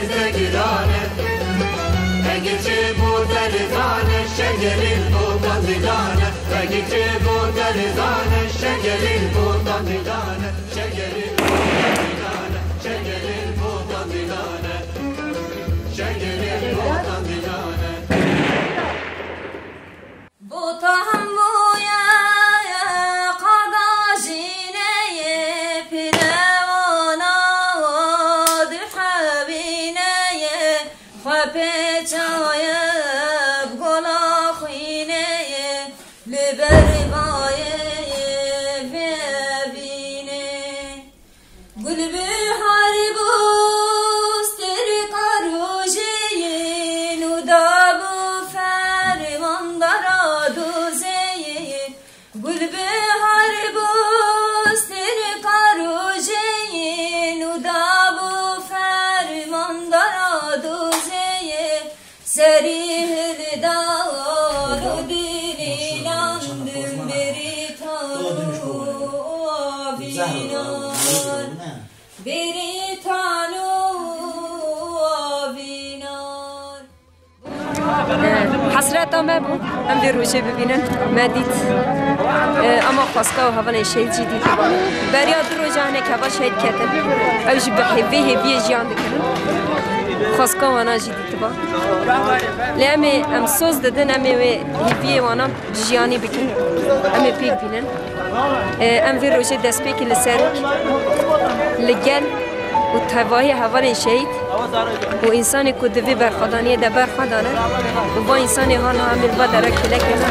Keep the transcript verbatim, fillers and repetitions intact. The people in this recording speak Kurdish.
Zegirane, egiçê bo derizane, şegerîn bo dandîdane, egiçê bo derizane, şegerîn bo dandîdane, şegerîn bo dandîdane, şegerîn bo dandîdane, şegerîn bo dandîdane. Bota hemûye qada jîneyê, pîlewana wa dihewîneyê, xwe pêçaye bi gola xwîneyê, li ber bayê vevînê. Gulbihar bû sterka rojeyê, nû dabû fermandara dozeyê. Gulbihar bû sterka rojeyê, nû dabû fermandara dozeyê. Serî hildan û dilî landim, berî tan û avînan, berî tan û avînan. Hesreta me bû, em vê rojê bibînin. Me dît, e, ema xwezka û hevalên şehîd jî dîtiba. Beriya du roja hinek heval şehîd ketin. Ew jî bi hê-, vê hêviyê jiyan dikirin. Xwezka wana jî dîtiba. Lê em ê, em soz didin, em ê wê hêviyê wana jiyanî bikin. Em ê pêk bînin. E, em vê rojê destpêkê li ser, li gel û tevahî hevalên şehîd û însanê ku di vê berxwedaniyê de berxwe dane û va însanê ha niha em ê li va dera kêlekê ne.